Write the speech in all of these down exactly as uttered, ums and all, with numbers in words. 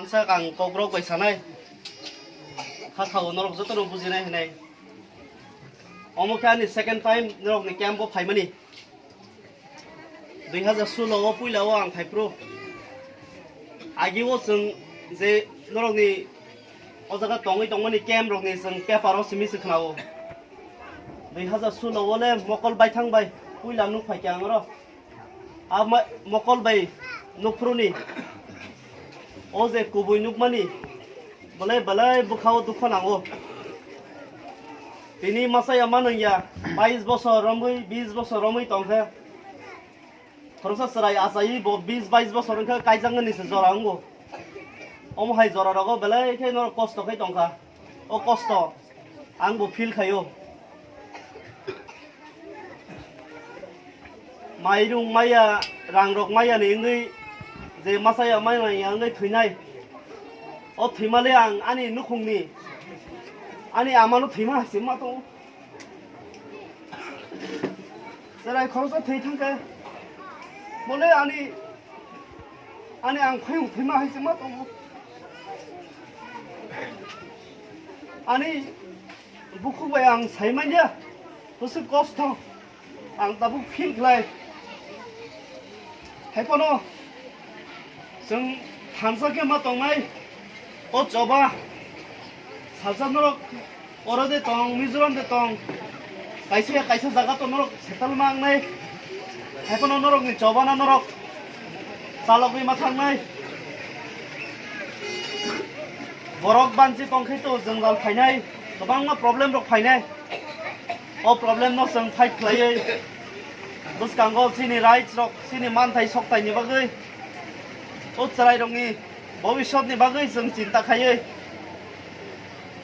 Sak ang kokrok bai sanai. Kha khao norok joto no bujinai hinai. Omo khe ani second time norok ni camp o phaimani. Dui hajar sulo o puila o ang phaiphru. Agi o chwng je norok ni o jaga tongwi tongmani camp rok ni chwng paper o simi se khnao. Dui hajar sulo o le mokol baithang bai puila nuk phai khe ang oro. A ma-, mokol bai nukphuru ni o je kubui nukmani belai belai bwkhao dukho nango. Tini masa ya manung ya bais bosor romwi, bis bosor romwi tongkhe. Khoroksa chwrai achaiwi bo bis bais bosor wngkha, kaijaknani se jora wngo. Omo hai jora rogo belai khe norok kosto khai tongkha. O kosto ang bo feel khaio. Mairung maya, rang rok maya ni wngwi je masa ya maya ya wngwi thwinai. O thwimale ang ani nukhungni, ani amano thwima hai se ma tongo. Chwrai khoroksa thwi thangkhe, bole ani, ani ang khuyung thwima hai se ma tongo. Ani bukhuk bai ang sai manya, bwswk kosto, ang tabuk feel khlai. Hai phano chwng thansa khe ma tongnai, o choba salsa norok oro de tong, Mizoram de tong, kaisa ya kaisa jaga to norok settle ma wngnai. Hai phano norok ni choba na norok chalogwi ma thangnai. Borok banchi tongkhe to jwngjal phainai, kwbangma problem rok phainai. O problem no chwng fight khlaiwi bwskango chini rights rok, chini manthai sokthai ni bagwi, o chwrai rokni bobiswt ni bagwi chwng chinta khaiwi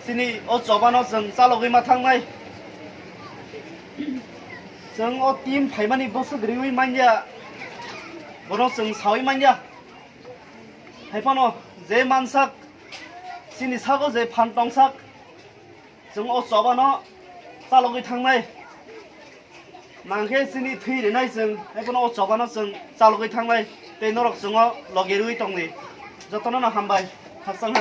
chini o choba no chwng chalogwi ma thangnai. Chwng o team phaimani bwswk riwi manya, bono chwng sawi manya. Hai phano je mansak, chini sago je phan tongsak, chwng o choba no chalogwi thangnai. Nangkhe chini thwi rinai chwng, hai phano o choba no chwng chalogwi thangnai. Tei norok chwng o loge rwi tongdi. Jotono no hambai. Khakchangha.